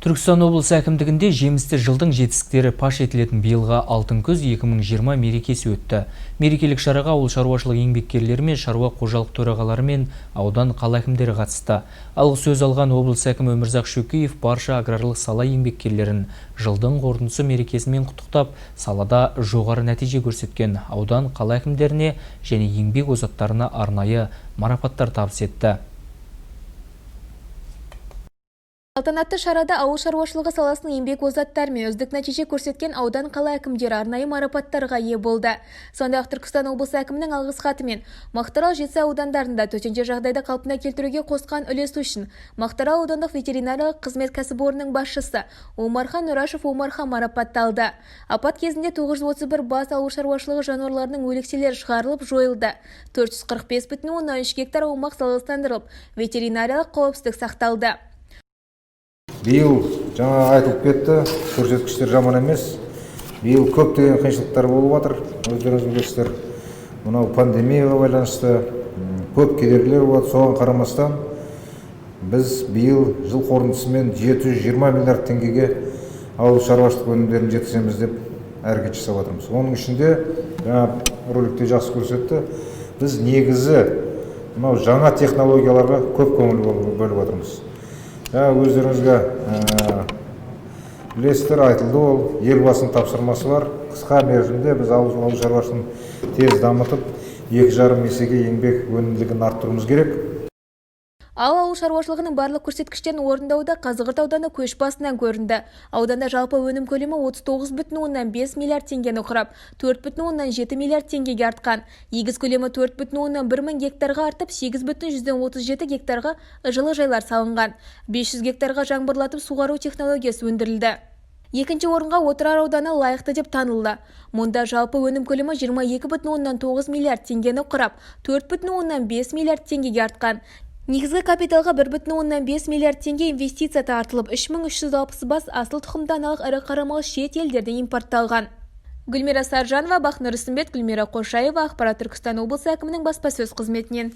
Түркістан облысы әкімдігінде жемісті жылдың жетістіктері паш етілетін биылғы «Алтын күз 2020» мерекесі өтті. Мерекелік шараға ауыл шаруашылық еңбеккерлері мен шаруа қожалық төрағалары мен аудан, қала әкімдері қатысты. Алғы сөз алған облыс әкімі Өмірзақ Шөкеев барша аграрлық сала еңбеккерлерін жылдың қорытындысы мерекесімен құттықтап, салада жоғары нәтиже көрсеткен аудан, қала әкімдеріне және еңбек озаттарына арнайы марапаттар табыс етті. Салтанатты шарада ауыл шаруашылығы саласының еңбек озаттары мен үздік нәтиже көрсеткен аудан, қала әкімдері арнайы марапаттарға ие болды. Сондай-ақ Түркістан облысы әкімінің алғыс хатымен Мақтаарал, Жетісай аудандарында төтенше жағдайды қалпына келтіруге қосқан үлесі үшін Мақтаарал аудандық ветеринариялық қызмет кәсіпорнының басшысы Омархан Нұрашев Омархан марапатталды. Апат кезінде 931 бас ауыл шаруашылығы жануарларының өлекселері шығарылып, жойылды. 445,3 гектар аумақ залалсыздандырылып, ветеринариялық қауіпсіздік сақталды. Биыл, жаңа айтылып кетті, көрсеткіштер жаман емес. Биыл көптеген қиыншылықтар болып жатыр, өздеріңіз білесіздер. Мынау пандемияға байланысты көп кедергілер болады. Соған қарамастан, біз биыл жыл қорытындысымен 720 миллиард теңгеге ауыл шаруашылық өнімдерін жеткіземіз деп әрекет жасап жатырмыз. Оның ішінде, жаңа роликте жақсы көрсетті, біз негізі мынау жаңа технологияларға көп көңіл бөліп жатырмыз. Жаңа өздеріңізге білесіздер, айтылды, ол Елбасының тапсырмасы бар. Қысқа мерзімде біз ауыл шаруашылығын тез дамытып, 2,5 есеге еңбек өнімділігін арттыруымыз керек. Ал ауыл шаруашылығының барлық көрсеткіштерін орындауда Қазығұрт ауданы көш басынан көрінді. Ауданда жалпы өнім көлемі 39,5 миллиард теңгені құрап, 4,7 миллиард теңгеге артқан. Егіс көлемі 4,1 мың гектарға артып, 8,37 гектарға жылыжайлар салынған. 500 гектарға жаңбырлатып суғару технологиясы өндірілді. Екінші орынға Отырар ауданы лайықты деп танылды. Мұнда жалпы өнім көлемі 22,9 миллиард теңгені құрап, 4,5 миллиард теңгеге артқан. Негізгі капиталға 1,5 миллиард теңге инвестиция тартылып, 3360 бас асыл тұқымды аналық ірі қара мал шет елдерден импортталған. Гүлмира Саржанова, Бақнұр Үсімбет, Гүлмира Қошаева, ақпарат, Түркістан облысы әкімінің баспасөз қызметінен.